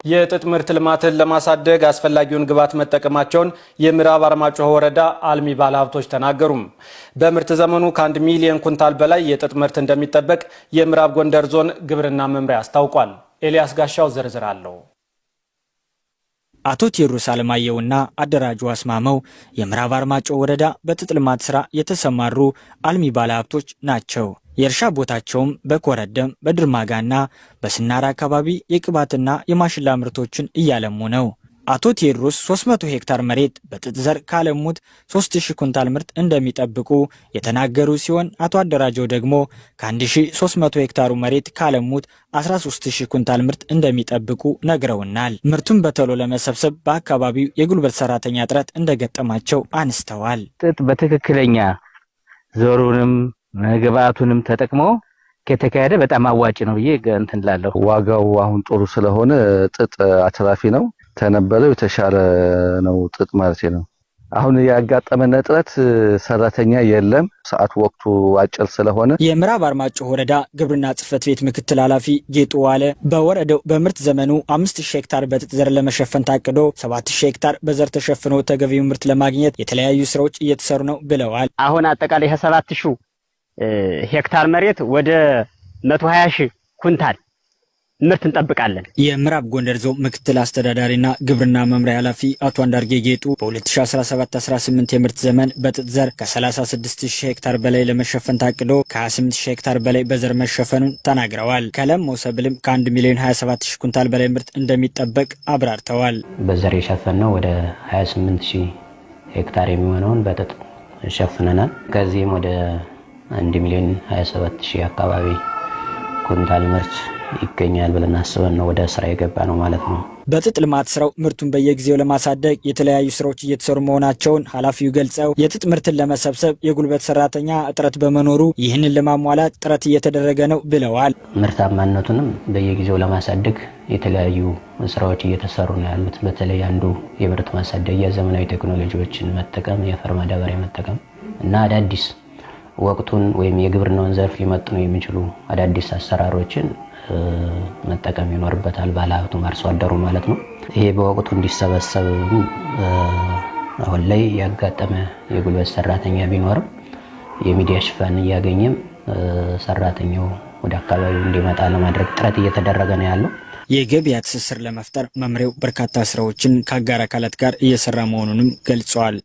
የጥጥ ምርት ልማትን ለማሳደግ አስፈላጊውን ግብዓት መጠቀማቸውን የምዕራብ አርማጭሆ ወረዳ አልሚ ባለሀብቶች ተናገሩ። በምርት ዘመኑ ከ1 ሚሊዮን ኩንታል በላይ የጥጥ ምርት እንደሚጠበቅ የምዕራብ ጎንደር ዞን ግብርና መምሪያ አስታውቋል። ኤልያስ ጋሻው ዝርዝር አለው። አቶ ቴዎድሮስ አለማየሁና አደራጁ አስማመው የምዕራብ አርማጭሆ ወረዳ በጥጥ ልማት ስራ የተሰማሩ አልሚ ባለሀብቶች ናቸው። የእርሻ ቦታቸውም በኮረደም፣ በድርማጋና በስናራ አካባቢ የቅባትና የማሽላ ምርቶችን እያለሙ ነው። አቶ ቴዎድሮስ 300 ሄክታር መሬት በጥጥ ዘር ካለሙት 3000 ኩንታል ምርት እንደሚጠብቁ የተናገሩ ሲሆን፣ አቶ አደራጀው ደግሞ ከ1300 ሄክታሩ መሬት ካለሙት 13000 ኩንታል ምርት እንደሚጠብቁ ነግረውናል። ምርቱን በቶሎ ለመሰብሰብ በአካባቢው የጉልበት ሰራተኛ እጥረት እንደገጠማቸው አንስተዋል። ጥጥ በትክክለኛ ዘሩንም ግብአቱንም ተጠቅሞ ከተካሄደ በጣም አዋጭ ነው ብዬ እንትን እላለሁ። ዋጋው አሁን ጥሩ ስለሆነ ጥጥ አትራፊ ነው። ከነበረው የተሻለ ነው ጥጥ ማለት ነው። አሁን ያጋጠመን እጥረት ሰራተኛ የለም። ሰዓቱ ወቅቱ አጭር ስለሆነ። የምዕራብ አርማጭሆ ወረዳ ግብርና ጽሕፈት ቤት ምክትል ኃላፊ ጌጡ ዋለ በወረዳው በምርት ዘመኑ 5000 ሄክታር በጥጥ ዘር ለመሸፈን ታቅዶ 7000 ሄክታር በዘር ተሸፍኖ ተገቢው ምርት ለማግኘት የተለያዩ ስራዎች እየተሰሩ ነው ብለዋል። አሁን አጠቃላይ ከ7000 ሄክታር መሬት ወደ 120 ሺህ ኩንታል ምርት እንጠብቃለን። የምዕራብ ጎንደር ዞን ምክትል አስተዳዳሪና ግብርና መምሪያ ኃላፊ አቶ አንዳርጌ ጌጡ በ2017-18 የምርት ዘመን በጥጥ ዘር ከ36 ሺህ ሄክታር በላይ ለመሸፈን ታቅዶ ከ28 ሺህ ሄክታር በላይ በዘር መሸፈኑን ተናግረዋል። ከለማው ሰብልም ከ1 ሚሊዮን 27 ሺህ ኩንታል በላይ ምርት እንደሚጠበቅ አብራርተዋል። በዘር የሸፈንነው ወደ 28 ሺህ ሄክታር የሚሆነውን በጥጥ ሸፍነናል። ከዚህም ወደ 1 ሚሊዮን 27 ሺህ አካባቢ ኩንታል ምርት ይገኛል ብለን አስበን ነው ወደ ስራ የገባነው ማለት ነው። በጥጥ ልማት ስራው ምርቱን በየጊዜው ለማሳደግ የተለያዩ ስራዎች እየተሰሩ መሆናቸውን ኃላፊው ገልጸው፣ የጥጥ ምርትን ለመሰብሰብ የጉልበት ሰራተኛ እጥረት በመኖሩ ይህንን ለማሟላት ጥረት እየተደረገ ነው ብለዋል። ምርታማነቱንም በየጊዜው ለማሳደግ የተለያዩ ስራዎች እየተሰሩ ነው ያሉት። በተለይ አንዱ የምርት ማሳደጊያ ዘመናዊ ቴክኖሎጂዎችን መጠቀም፣ የአፈር ማዳበሪያ መጠቀም እና አዳዲስ ወቅቱን ወይም የግብርናውን ዘርፍ ሊመጥኑ የሚችሉ አዳዲስ አሰራሮችን መጠቀም ይኖርበታል፣ ባለሀብቱ አርሶ አደሩ ማለት ነው። ይሄ በወቅቱ እንዲሰበሰብ አሁን ላይ ያጋጠመ የጉልበት ሰራተኛ ቢኖርም የሚዲያ ሽፋን እያገኘም ሰራተኛው ወደ አካባቢው እንዲመጣ ለማድረግ ጥረት እየተደረገ ነው ያለው። የገበያ ትስስር ለመፍጠር መምሪያው በርካታ ስራዎችን ከአጋር አካላት ጋር እየሰራ መሆኑንም ገልጸዋል።